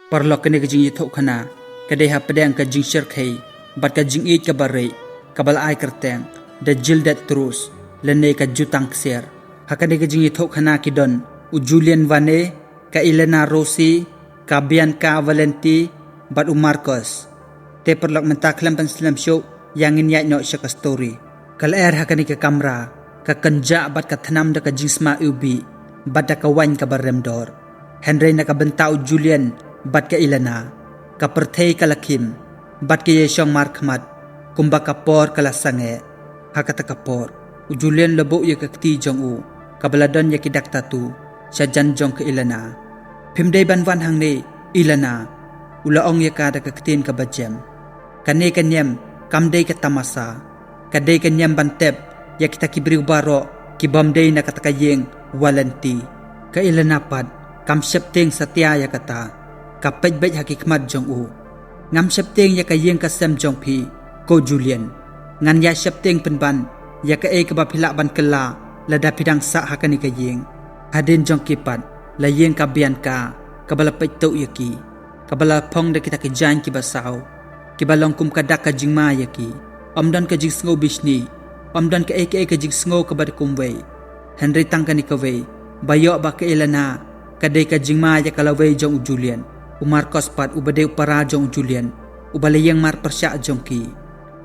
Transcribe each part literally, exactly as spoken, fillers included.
Paralok, kane ka jingïathuhkhana ka dei hapdeng ka jingshyrkhei bad ka jingïeit kaba rieh kaba la ai kyrteng The Gilded Truth, lane ka Jutang Ksiar. Ha kane ka jingïathuhkhana ki don u Julian Vane, ka Elena Rossi, ka Bianca Valenti bad u Marcos. Te paralok, mynta khlem pynslem shuh, ïa ngin ïaid noh sha ka story. Ka lyer ha kane ka kamra ka kynjah bad ka thnam da ka jingsma iwbih bad da ka waiñ kaba rem dor. Hynrei na ka bynta u Julian bad ka Elena, ka pyrthei ka la khim bad ka ïashong markhmat kumba ka por ka la sangeh. Ha kata ka por u Julian u la buh ïa ka kti jong u kaba la don ïa ki dak tattoo sha jan jong ka Elena. "Phim dei ban wan hangne, Elena," u la ong ïa ka da ka ktien kaba jem. "Kane ka niam kam dei ka tamasa. Ka dei ka niam ban tep ïa kita ki briew baroh ki bym dei na kata ka ïing Valenti." Ka Elena pat kam sheptieng satia ïa kata. Ka peit beit ha ki khmat jong u. "Ngam sheptieng ïa ka ïing ka sem jong phi, ko Julian. Ngan ïa sheptieng pynban ïa kaei kaba phi lah ban kylla lada phi dang sah ha kane ka ïing." Hadien jong ki pat la ïeng ka Bianca kaba la peit tuh ïa ki, kaba la phong da kita ki jaiñ kiba saw, kiba long kum ka dak ka jingma ïa ki. Ym don ka jingsngew bishni, ym don kaei kaei ka jingsngew kaba da kumwei. Hynrei tang kane kawei ba ïoh ba ka Elena ka dei ka jingma ïa ka lawei jong u Julian. U Marcos pat uba dei u para jong u Julian, uba la ïeng marpyrshah jong ki,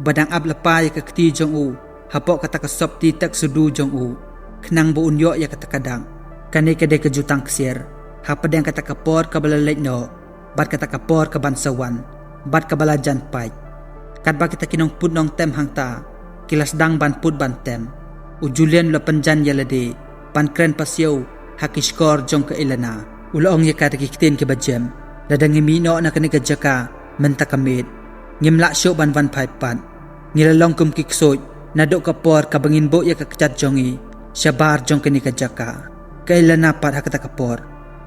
ba dang ap lypa ïa ka kti jong u hapoh kata ka sopti tak sudu jong u, khnang ba un ïoh ïa kata ka dak. Kane ka dei ka Jutang Ksiar hapdeng kata ka por kaba la leit noh bad kata ka por kaban sa wan bad kaba la jan pait. Katba kita ki nongput nongtem hangta ki la sdang ban put ban tem, u Julian u la pynjan ïa lade ban kren pasiaw ha ki shkor jong ka Elena. U la ong ïa ka da ki ktien kiba jem, "Lada ngi mih noh na kane ka jaka mynta ka miet, ngim lah shuh ban wan phai pat. Ngi la long kum ki ksuid naduh ka por kaba ngin buh ïa ka kjat jong ngi shabar jong kane ka jaka." Ka Elena pat ha kata ka por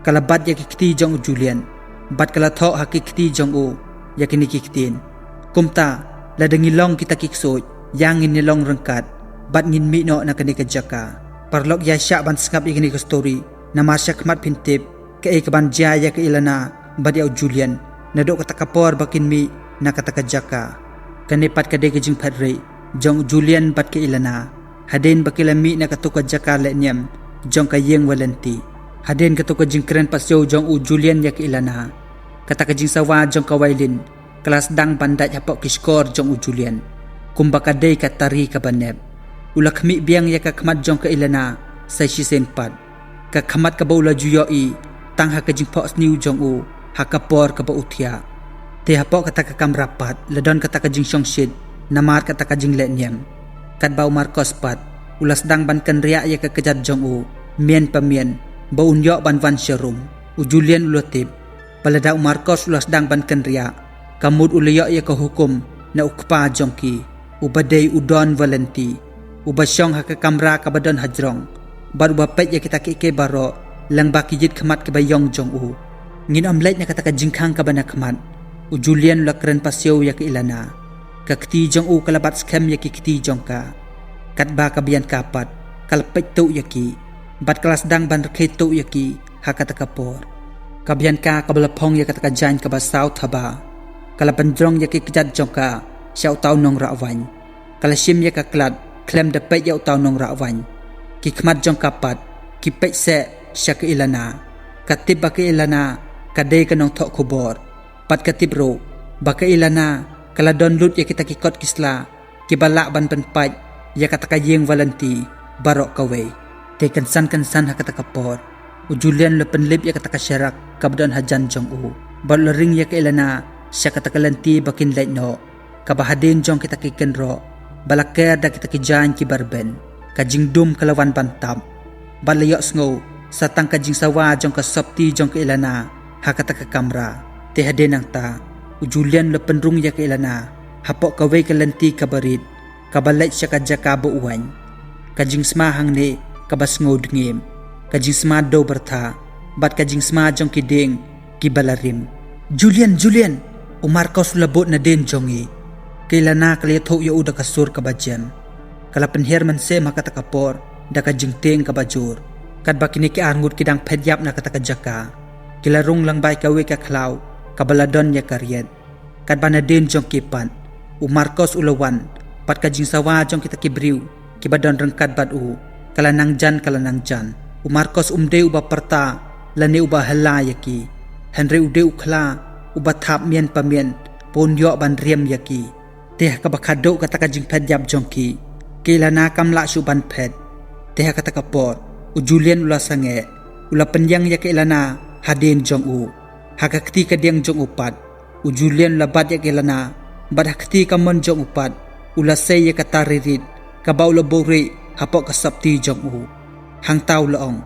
ka la bat ïa ki kti jong u Julian bad ka la thoh ha ki kti jong u ïa kine ki ktien, "Kumta, lada ngi long kita ki ksuid, ïa ngin ïa long ryngkat bad ngin mih noh na kane ka jaka." Paralok, ïa shah ban sngap ïa kane ka story, namar sha khmat phin tip kaei kaban jia ïa ka Elena bad ïa u Julian naduh kata ka por ba kin mih na kata ka jaka. Kane pat ka dei ka jingphet rieh jong u Julian bad ka Elena hadien ba ki la mih na katu ka jaka leh niam jong ka ïing Valenti. Hadien katu ka jingkren pasiaw jong u Julian ïa ka Elena, kata ka jingsawa jong ka violin ka la sdang ban dait hapoh ki shkor jong u Julian kumba ka dei ka tari kaba nep. U la khmih biang ïa ka khmat jong ka Elena sa shisien pat, ka khmat kaba u la ju ïohi tang ha ka jingphohsniew jong u ha ka por kaba u thiah. Te hapoh kata ka kamra pat la don kata ka jingshongshit namar kata ka jingleh niam. Katba u Marcos pat u la sdang ban kynriah ïa ka kjat jong u mian pa mian ba un ïoh ban wan sha rum. U Julian u la tip ba lada u Marcos u la sdang ban kynriah, ka mut u la ïoh ïa ka hukum na u kpa jong ki, uba dei u Don Valenti, uba shong ha ka kamra kaba don hajrong bad uba peit ïa kita kiei kiei baroh lyngba ki jit khmat kiba ïong jong u. "Ngin ym leit na kata ka jingkhang kaba na khmat," u Julian u la kren pasiaw ïa ka Elena. Ka kti jong u ka la bat skhem ïa ki kti jong ka. Katba ka Bianca pat ka la peit tuh ïa ki bad ka la sdang ban rkhie tuh ïa ki ha kata ka por. Ka Bianca kaba la phong ïa kata ka jaiñ kaba saw thaba, ka la pynjrong ïa ki kjat jong ka sha uta u nongrah waiñ. Ka la shim ïa ka klat khlem da peit ïa uta u nongrah waiñ. Ki khmat jong ka pat ki peit seh sha ka Elena. Ka tip ba ka Elena ka dei ka nongthoh khubor bad ka tip ruh ba ka Elena ka la don lut ïa kita ki kot ki sla kiba lah ban pynpait ïa kata ka ïing Valenti baroh kawei. Te kynsan kynsan ha kata ka por u Julian u la pynlip ïa kata ka sharak kaba don hajan jong u bad u la ring ïa ka Elena sha kata ka lynti ba kin leit noh, kaba hadien jong kita ki kynroh ba la ker da kita ki jaiñ kiba rben. Ka jingdum ka la wan ban tap bad la ïohsngew sa tang ka jingsawa jong ka sopti jong ka Elena ha kata ka kamra. Te hadien nangta u Julian u la pynrung ïa ka Elena hapoh kawei ka lynti kaba rit kaba leit sha ka jaka ba u waiñ. Ka jingsma hangne kaba sngew dngiem, ka jingsma dew byrtha bad ka jingsma jong ki dieng kiba la rim. "Julian, Julian!" U Marcos u la bud nadien jong ngi. Ka Elena ka la ïathuh ïa u da ka sur kaba jem. Ka la pynhiar mynsiem ha kata ka por da ka jingtieng kaba jur. Katba kine ki arngut ki dang phet ïap na kata ka jaka, ki la rung lyngba ïa kawei ka khlaw kaba la don ïa ka riat. Katba nadien jong ki pat, u Marcos u la wan, bad ka jingsawa jong kita ki briew kiba don ryngkat bad u ka la nang jan, ka la nang jan. U Marcos um dei uba pyrta lane uba hela ïa ki, hynrei u dei u khla uba thap mian pa mian ba un ïoh ban riam ïa ki. Te ha kaba khatduh kata ka jingphet ïap jong ki, ka Ilana kam lah shuh ban phet. Te ha kata ka por, u Julian u la sangeh, u la pynïeng ïa ka Ilana hadien jong u. Ha ka kti kadiang jong u pat, u Julian u la bat ïa ka Ilana, bad ha kti kamon jong u pat, u la sei ïa kata ririt kaba u la buhrieh hapoh ka sopti jong u. Hangta u la ong,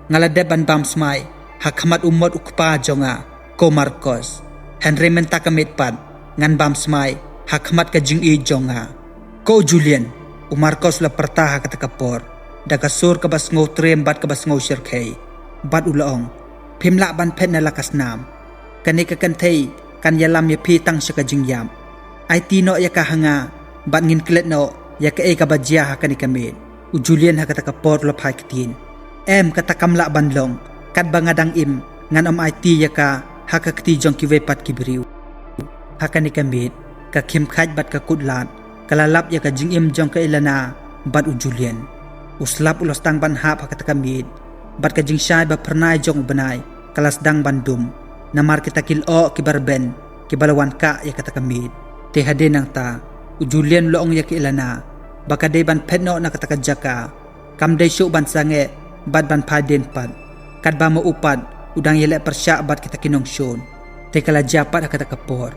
nga la dep ban bam smai ha khmat u mot u kpa jong nga, ko Marcos. Hynrei mynta ka miet pat, ngan bam smai ha khmat ka jingïeit jong nga, ko Julian. U Marcos u la pyrta ha kata ka por da ka sur kaba sngew triem bad kaba sngew shyrkhei, bad u la ong, phim lah ban phet na la ka snam. Kane ka kynthei kan ïalam ïa phi tang sha ka jingïap. Aiti noh ïa ka ha nga, bad ngin klet noh ïa kaei kaba jia ha kane ka miet. U Julian ha kata ka por u la phai ktien, em, kata kam lah ban long. Katba nga dang im, ngan ym aiti ïa ka ha ka kti jong kiwei pat ki briew. Ha kane ka miet, ka khim khait bad ka kut lad ka la lap ïa ka jingim jong ka Ilana bad u Julian. U slap u la sdang ban hap ha kata ka miet, bad ka jingshai ba phyrnai jong u bnai ka la sdang ban dum, namar kita ki lyoh kiba rben kiba la wan kah ïa kata ka miet. Te hadien nangta, u Julian u la ong ïa ka Ilana ba ka dei ban phet noh na kata ka jaka, kam dei shuh ban sangeh bad ban phai dien pat. Katba ma u pat u dang ïaleh pyrshah bad kita ki nongshun. Te ka la jia pat ha kata ka por,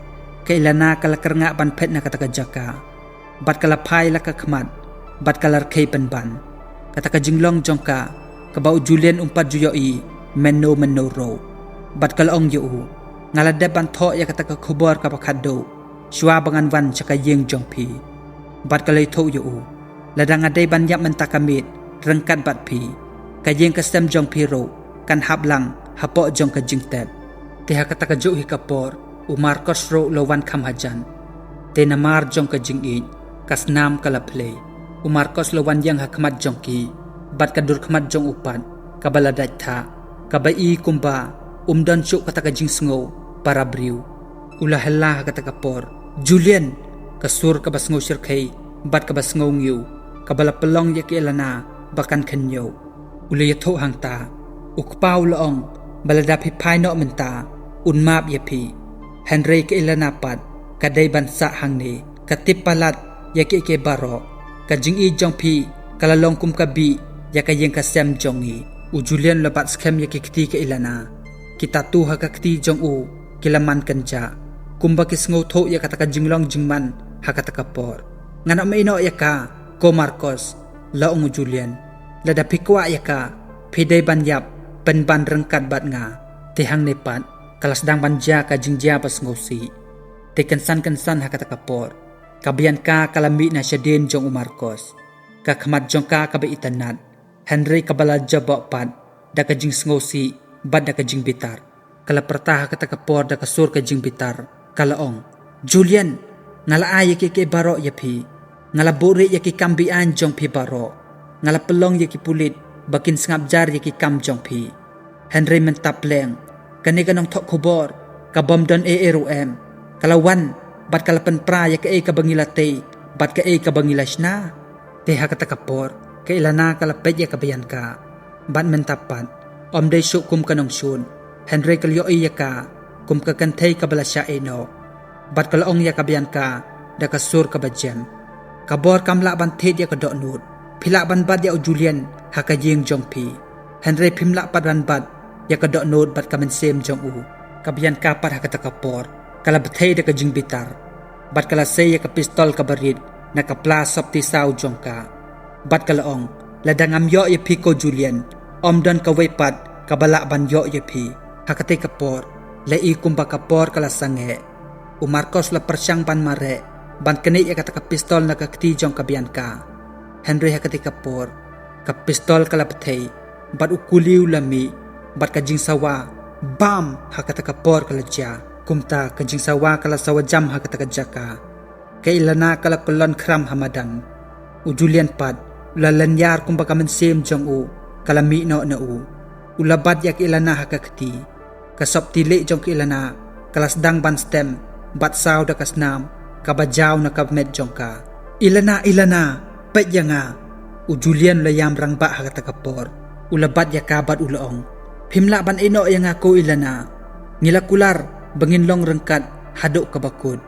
ka Ilana ka la kyrngah ban phet na kata ka jaka, bad ka la phai la ka khmat, bad ka la rkhie pynban. Kata ka jinglong jong ka, kaba u Julian um pat ju ïohi mynno mynno ruh. Bad ka la ong ïa u, nga la dep ban thoh ïa kata ka khubor kaba khatduh shuwa ba ngan wan sha ka ïing jong phi. Bad ka la ïathuh ïa u, lada nga dei ban ïap mynta ka miet ryngkat bad phi, ka ïing ka sem jong phi ruh kan hap lang hapoh jong ka jingtep. Te ha kata kajuh hi ka por, u Marcos ruh u la wan kham hajan. Te namar jong ka jingïeit, ka snam ka la plie. U Marcos u la wan ïeng ha khmat jong ki, bad ka dur khmat jong u pat kaba la dait thah, kaba i kumba um don shuh kata ka jingsngew para briew. U la hela ha kata ka por, Julian, ka sur kaba sngew shyrkhei bad kaba sngew ngiew, kaba la pynlong ïa ka Ilana ba kan khynñiew. U la ïathuh hangta, u kpa u la ong ba lada phi phai noh mynta, un map ïa phi. Hynrei ka Ilana pat ka dei ban sah hangne, ka tip palat ïa kiei kiei baroh. Ka jingïeit jong phi ka la long kum ka bih ïa ka ïing ka sem jong ngi. U Julian u la bat skhem ïa ki kti ka Ilana. Ki tattoo ha ka kti jong u ki la man kynjah, kumba ki sngewthuh ïa kata ka jinglong jingman ha kata ka por. Ngan ym ïeh noh ïa ka, ko Marcos, la ong u Julian. Lada phi kwah ïa ka, phi dei ban ïap pynban ryngkat bad nga. Te hangne pat ka la sdang ban jia ka jingjia ba sngewsih. Te kynsan kynsan ha kata ka por, ka Bianca ka la mih na shadien jong u Marcos. Ka khmat jong ka kaba itynnad, hynrei kaba la jaboh pat da ka jingsngewsih bad da ka jingbitar, ka la pyrta ha kata ka por da ka sur ka jingbitar, ka la ong, Julian, nga la ai ïa kiei kiei baroh ïa phi. Nga la buhrieh ïa ki kam be-aiñ jong phi baroh. Nga la pynlong ïa ki pulit ba kin sngap jar ïa ki kam jong phi. Hynrei mynta pleng, kane ka nongthoh khubor ka bym don ei ei ruh em, ka la wan bad ka la pynpra ïa kaei kaba ngi la tei bad kaei kaba ngi la shna. Te ha kata ka por, ka Ilana ka la peit ïa ka Bianca. Bad mynta pat, ym dei shuh kum ka nongshun, hynrei ka la ïohi ïa ka kum ka kynthei kaba la shah ïehnoh. Bad ka la ong ïa ka Bianca da ka sur kaba jem, ka bor kam lah ban thied ïa ka dohnud. Phi lah ban bat ïa u Julian ha ka ïing jong phi, hynrei phim lah pat ban bat ïa ka dohnud bad ka mynsiem jong u. Ka Bianca pat ha kata ka por ka la bthei da ka jingbitar, bad ka la sei ïa ka pistol kaba rit na ka pla sopti saw jong ka. Bad ka la ong, lada ngam ïoh ïa phi ko Julian, ym don kawei pat kaba lah ban ïoh ïa phi. Ha katei ka por, la i kumba ka por ka la sangeh. U Marcos la pyrshang ban mareh ban knieh ïa kata ka pistol na ka kti jong ka Bianca. Hynrei ha katei ka por, ka pistol ka la bthei, bad u kuli u la mih, bad ka jingsawa bam ha kata ka por ka la jia. Kumta ka jingsawa ka la sawa jam ha kata ka jaka. Ka Ilana ka la kyllon khram ha madan. U Julian pat u la lynñiar kumba ka mynsiem jong u ka la mih noh na u. U la bat ïa ka Ilana ha ka kti. Ka sopti lieh jong ka Ilana Ka la sdang ban stem bad saw da ka snam kaba jaw na ka met jong ka. "Ilana, Ilana, peit ïa nga!" U Julian u la ïam rangbah ha kata ka por. U la bat ïa ka bad u la ong, "Phim lah ban ïehnoh ïa nga ko Ilana. Ngi la kular ba ngin long ryngkat haduh kaba kut."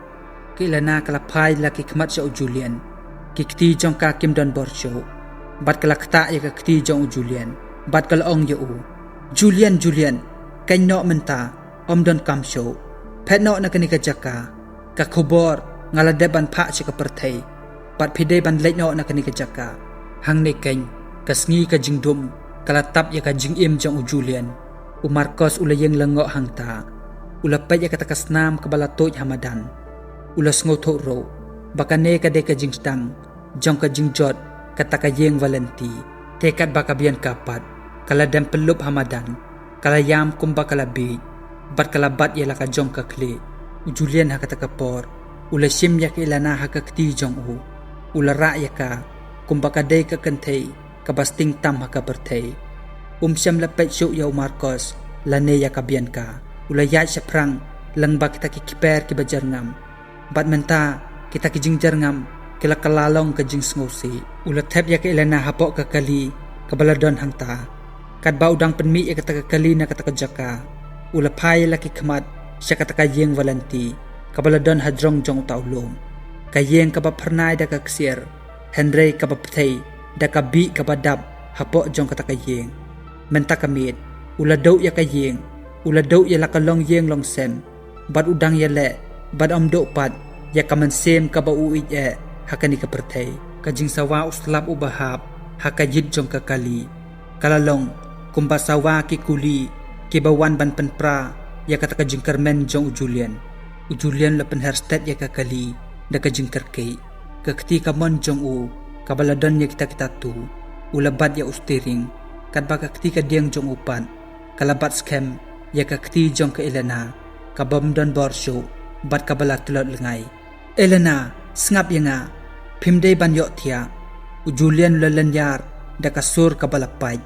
Ka Ilana ka la phai la ki khmat sha u Julian. Ki kti jong ka kim don bor shuh. Bad ka la ktah ïa ka kti jong u Julian bad ka la ong ïa u, "Julian, Julian, kynnoh mynta, ym don kam shuh. Phet noh na kane ka jaka. Ka khubor nga la dep ban phah sha ka pyrthei. Bad phi dei ban leit noh na kane ka jaka." Hangne keiñ, ka sngi ka jingdum ka la tap ïa ka jingim jong u Julian. U Marcos u la ïeng lyngngoh hangta. U la peit ïa kata ka snam kaba la tuid ha madan. U la sngewthuh ruh ba kane ka dei ka jingsdang jong ka jingjot kata ka ïing Valenti. Te katba ka Bianca pat ka la dem pyllup ha madan, ka la ïam kumba ka la bieit bad ka la bat ïa la ka jong ka khlieh. U Julian ha kata ka por u la shim ïa ka Ilana ha ka kti jong u. U la rah ïa ka kumba ka dei ka kynthei kaba sting tam ha ka pyrthei. Um shym la peit shuh ïa u Marcos lane ïa ka Bianca. U la ïaid shaphrang lyngba kita ki kper kiba jyrngam. Bad mynta kita ki jingjyrngam ki la kylla long ka jingsngewsih. U la thep ïa ka Ilana hapoh ka kali kaba la don hangta. Katba u dang pynmih ïa kata ka kali na kata ka jaka, u la phai ïa la ki khmat sha kata ka ïing Valenti kaba la don hajrong jong uta u lum. Ka ïing kaba phyrnai da ka ksiar, hynrei kaba pyrthei da ka bih kaba dap hapoh jong kata ka ïing. Mynta ka miet u la duh ïa ka ïing, u la duh ïa la ka longïing longsem, bad u dang ïaleh bad ym duh pat ïa ka mynsiem kaba u ïeit eh ha kane ka pyrthei. Ka jingsawa u slap uba hap ha ka ïit jong ka kali ka la long kumba sawa ki kuli kiba wan ban pynpra ïa kata ka jingkyrmen jong u Julian. U Julian la pynher stet ïa ka kali da ka jingkyrkieh. Ka kti kamon jong u kaba la don ïa kita ki tattoo, u la bat ïa u steering, katba ka kti kadiang jong u pat ka la bat skhem ïa ka kti jong ka Elena kaba ym don bor shuh bad kaba la tlot lyngngai. "Elena, sngap ïa nga, phim dei ban ïohthiah." U Julian u la lyniar da ka sur kaba la pait.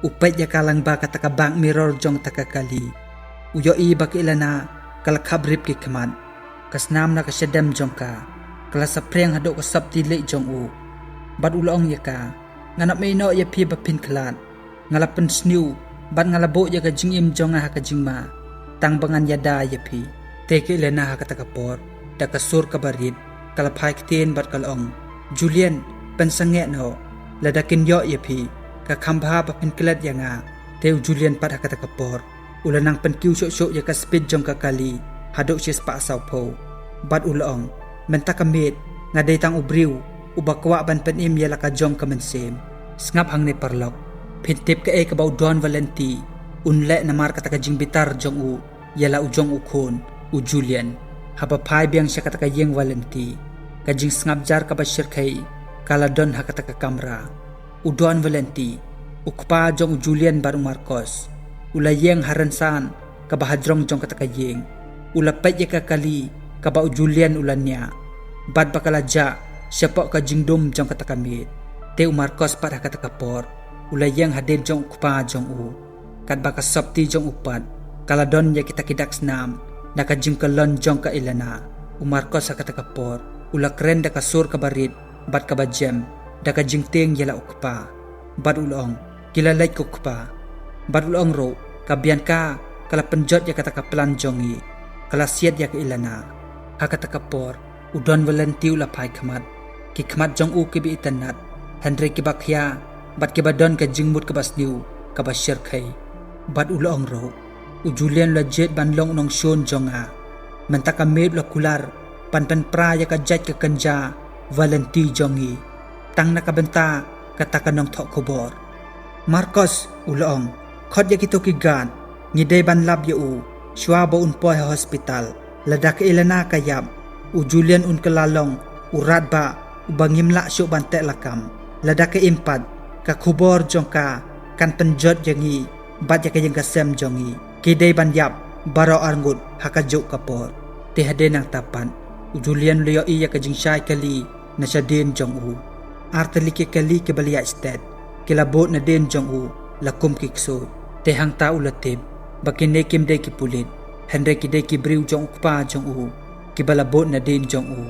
U peit ïa ka lyngba kata ka back mirror jong kata ka kali. U ïohi ba ka Elena ka la khap rip ki khmat. Ka snam na ka shadem jong ka ka la saphriang haduh ka sopti lieh jong u. Bad u la ong ïa ka, "Ngan ym ïehnoh ïa phi ba phin khlad. Nga la pynsniew bad nga la buh ïa ka jingim jong nga ha ka jingma tang ba ngan ïada ïa phi." Te ka Elena ha kata ka por, da ka sur kaba rit, ka la phai ktien bad ka la ong, "Julian, pynsangeh noh. Lada kin ïoh ïa phi, ka kham bha ba phin klet ïa nga." Te u Julian pat ha kata ka por u la nang pynkiew shuh shuh ïa ka speed jong ka kali haduh shispah sawphew. Bad u la ong, "Mynta ka miet nga dei tang u briew uba kwah ban pynim ïa la ka jong ka mynsiem. Sngap hangne paralok, phin tip kaei kaba u Don Valenti un leh namar kata ka jingbitar jong u ïa la u jong u khun, u Julian." Haba phai biang sha kata ka ïing Valenti, ka jingsngap jar kaba shyrkhei ka la don ha kata ka kamra. U Don Valenti, u kpa jong u Julian bad u Marcos, u la ïeng ha rynsan kaba hajrong jong kata ka ïing. U la peit ïa ka kali kaba u Julian u la niah bad ba ka la jah shapoh ka jingdum jong kata ka miet. Te u Marcos pat ha kata ka por u la ïeng hadien jong u kpa jong u. Katba ka sopti jong u pat ka la don ïa kita ki dak snam na ka jingkyllon jong ka Elena. U Marcos ha kata ka por u la kren da ka sur kaba rit bad kaba jem da ka jingtieng ïa la u kpa. Bad u la ong, "Ki la leit ko kpa." Bad u la ong ruh, "Ka Bianca ka la pynjot ïa kata ka plan jong ngi. Ka la siat ïa ka Elena." Ha kata ka por u Don Valenti u la phai khmat. Ki khmat jong u kiba itynnad, hynrei kiba khia bad kiba don ka jingmut kaba sniew kaba shyrkhei. Bad u la ong ruh, "U Julian u la jied ban long u nongshun jong nga. Mynta ka miet u la kular ban pynpra ïa ka jait ka kynja Valenti jong ngi tang na ka bynta kata ka nongthoh khubor." "Marcos," u la ong, "khot ïa kito ki guard. Ngi dei ban lap ïa u shuwa ba un poi ha hospital. Lada ka Elena ka ïap, u Julian un kylla long u radbah uba ngim lah shuh ban teh lakam. Lada ka im pat, ka khubor jong ka kan pynjot ïa ngi bad ïa ka ïing ka sem jong ngi. Ki dei ban ïap baroh arngut ha kajuh ka por." Te hadien nangta pat u Julian u la ïohi ïa ka jingshai kali na shadien jong u. Artylli ki kali kiba la ïaid stet ki la bud nadien jong u la kum ki ksuid. Te hangta u la tip ba kine kim dei ki pulit, Hynrei ki dei ki briew jong u kpa jong u, kiba la bud nadien jong u.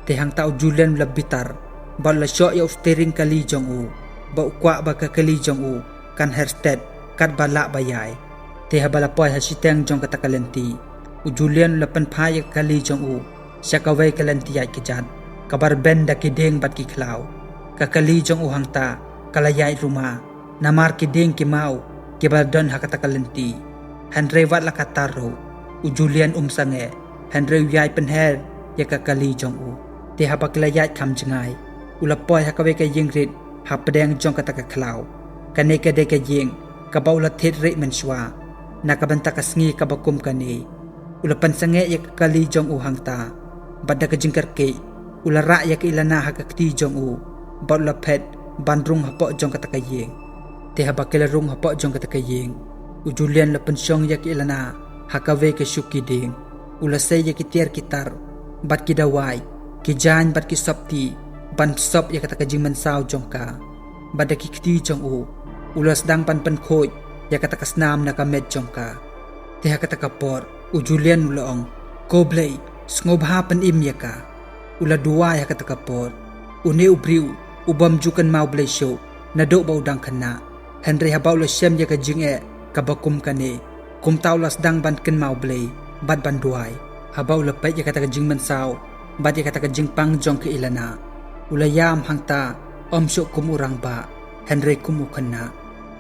Te hangta u Julian u la bitar, bad u la shoh ïa u steering kali jong u, ba u kwah ba ka kali jong u kan her stet katba lah ba ïai. Te haba la poi ha shiteng jong kata ka lynti, u Julian u la pynphai ïa ka kali jong u sha kawei ka lynti ïaid kjat, kaba rben da ki dieng bad ki khlaw. Ka kali jong u hangta ka la ïaid ruma, namar ki dieng ki maw kiba la don ha kata ka lynti. Hynrei wat la katta ruh, u Julian um sangeh, hynrei u ïai pynher ïa ka kali jong u. Te haba ki la ïaid kham jngai, u la poi ha kawei ka ïing rit hapdeng jong kata ka khlaw. Kane ka dei ka ïing kaba u la thied rieh mynshuwa na ka bynta ka sngi kaba kum kane. U la pynsangeh ïa ka kali jong u hangta, bad da ka jingkyrkieh u la rah ïa ka Ilana ha ka kti jong u, bad u la phet ban rung hapoh jong kata ka ïing. Te haba ki la rung hapoh jong kata ka ïing, u Julian u la pynshong ïa ka Ilana ha kawei ka shuki dieng. U la sei ïa ki tiar ki tar bad ki dawai, ki jaiñ bad ki sopti, ban sop ïa kata ka jingmynsaw jong ka. Bad da ki kti jong u, u la sdang ban pynkhuid ïa kata ka snam na ka met jong ka. Te ha kata ka por u Julian u la ong, "Ko Blei, sngewbha pynim ïa ka." U la duwai ha kata ka por. Une u briew u bym ju kynmaw Blei shuh naduh ba u dang khynnah. Hynrei haba u la shem ïa ka jingeh kaba kum kane, kumta u la sdang ban kynmaw Blei bad ban duwai. Haba u la peit ïa kata ka jingmynsaw bad ïa kata ka jingpang jong ka Ilana, u la ïam hangta, ym shuh kum u rangbah, hynrei kum u khynnah.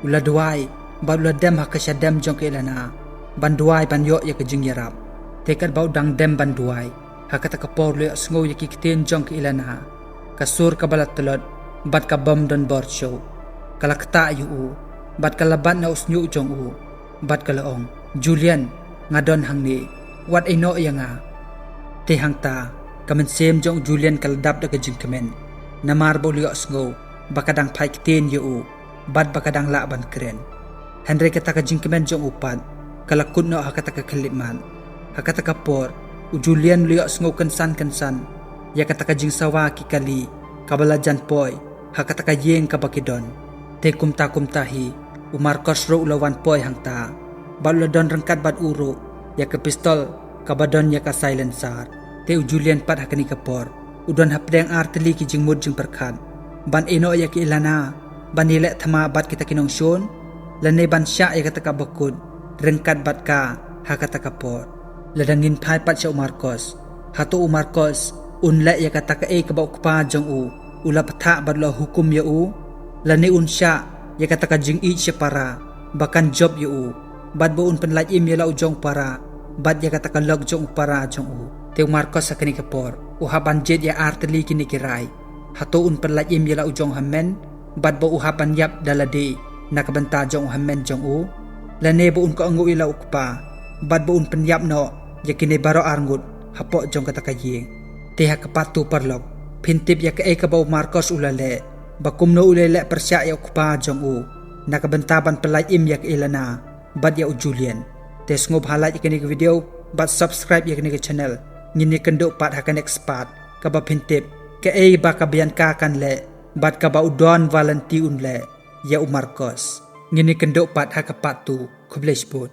U la duwai bad u la dem ha ka shadem jong ka Ilana, ban duwai ban ïoh ïa ka jingïarap. Te katba u dang dem ban duwai, ha kata ka por u la ïohsngew ïa ki ktien jong ka Ilana, ka sur kaba la tlot bad ka bym don bor shuh. Ka la ktah ïa u bad ka la bat na u shñiuh jong u, bad ka la ong, "Julian, nga don hangne, wat ïehnoh ïa nga." Te hangta ka mynsiem jong u Julian ka la dap da ka jingkmen, namar ba u la ïohsngew ba ka dang phai ktien ïa u bad ba ka dang lah ban kren. Hynrei kata ka jingkmen jong u pat ka la kut noh ha kata ka khyllipmat. Ha kata ka por u Julian u la ïohsngew kynsan kynsan ïa kata ka jingsawa ki kali kaba la jan poi ha kata ka ïing kaba ki don. Te kumta kumta hi u Marcos ruh u la wan poi hangta, bad u la don ryngkat bad u ruh ïa ka pistol kaba don ïa ka silencer. Te u Julian pat ha kane ka por u don hapdeng ar tylli ki jingmut jingpyrkhat, ban ïehnoh ïa ka Ilana ban ïaleh thma bad kita ki nongshun, lane ban shah ïa kata kaba kut ryngkat bad ka ha kata ka por. Lada ngin phai pat sha u Marcos, hato u Marcos un leh ïa kata kaei kaba u kpa jong u u la pynthah bad u la hukum ïa u? Lane un shah ïa kata ka jingïeit shipara ba kan jop ïa u, bad ba un pynlait im ïa la u jong u para, bad ïa kata ka lok jong u para jong u? Te u Marcos ha kane ka por u hap ban jied ïa ar tylli kine ki rai. Hato un pynlait im ïa la u jong u hynmen bad ba u hap ban ïap da lade na ka bynta jong u hynmen jong u, lane ba un kohnguh ïa la u kpa bad ba un pynïap noh ïa kine baroh arngut hapoh jong kata ka ïing? Te ha ka part two paralok, phin tip ïa kaei kaba u Marcos u la leh, ba kumno u la leh pyrshah ïa u kpa jong u na ka bynta ban pynlait im ïa ka Ilana bad ïa u Julian. Te sngewbha like ïa kane ka video bad subscribe ïa kane ka channel. Ngin ïakynduh pat ha ka next part kaba phin tip kaei ba ka Bianca kan leh bad kaba u Don Valenti un leh ïa u Marcos. Ngin ïakynduh pat ha ka part two. Khublei shibun.